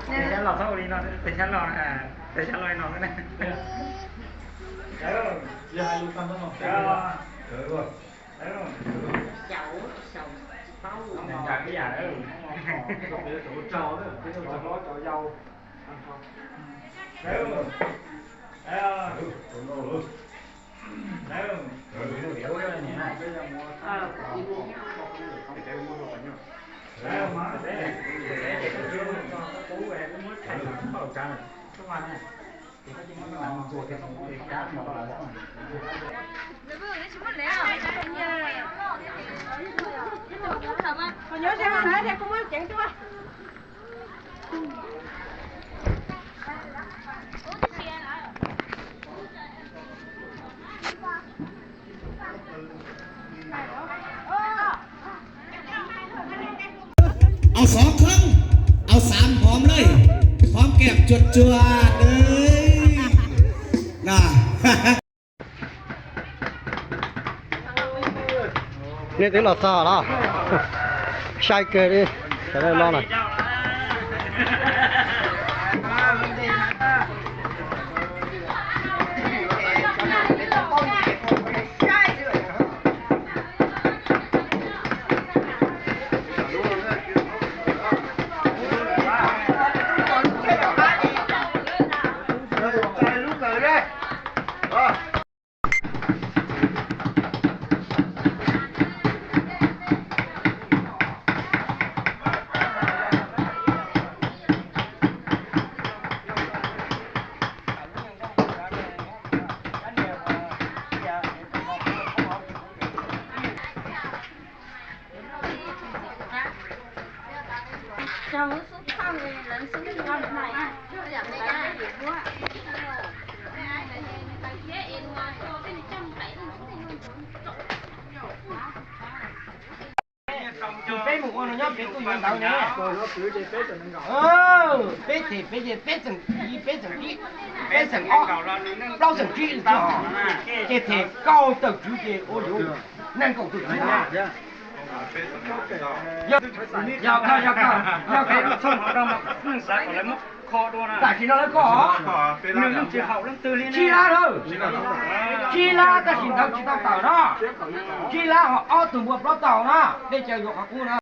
Tes xyab los txhob ua li no, tes xyab los, tes xyab los no xwb ne. Au xov kheeb, au xav hov lej, hov kem cuag cuag na. Nej twb los txog los? Sai kawg li, sawv daws los na. Peb mus ua no nyob peb tuaj yuav ntawv ne. Peb them peb ces peb txeem ib, peb txeem ib, peb txeem ob, plaub txeem tsib, ces them kaum tawm tswv ces ua yuav nees nkaum tawm tswv. Yog, yog, yog, yog, tam sim no lawv koj tsib lab lawm, tsib lab tab sis ntawv tsis tau tawm no, tsib lab ho ob tug npua plaub tau na, peb caug yuav qhov qub na.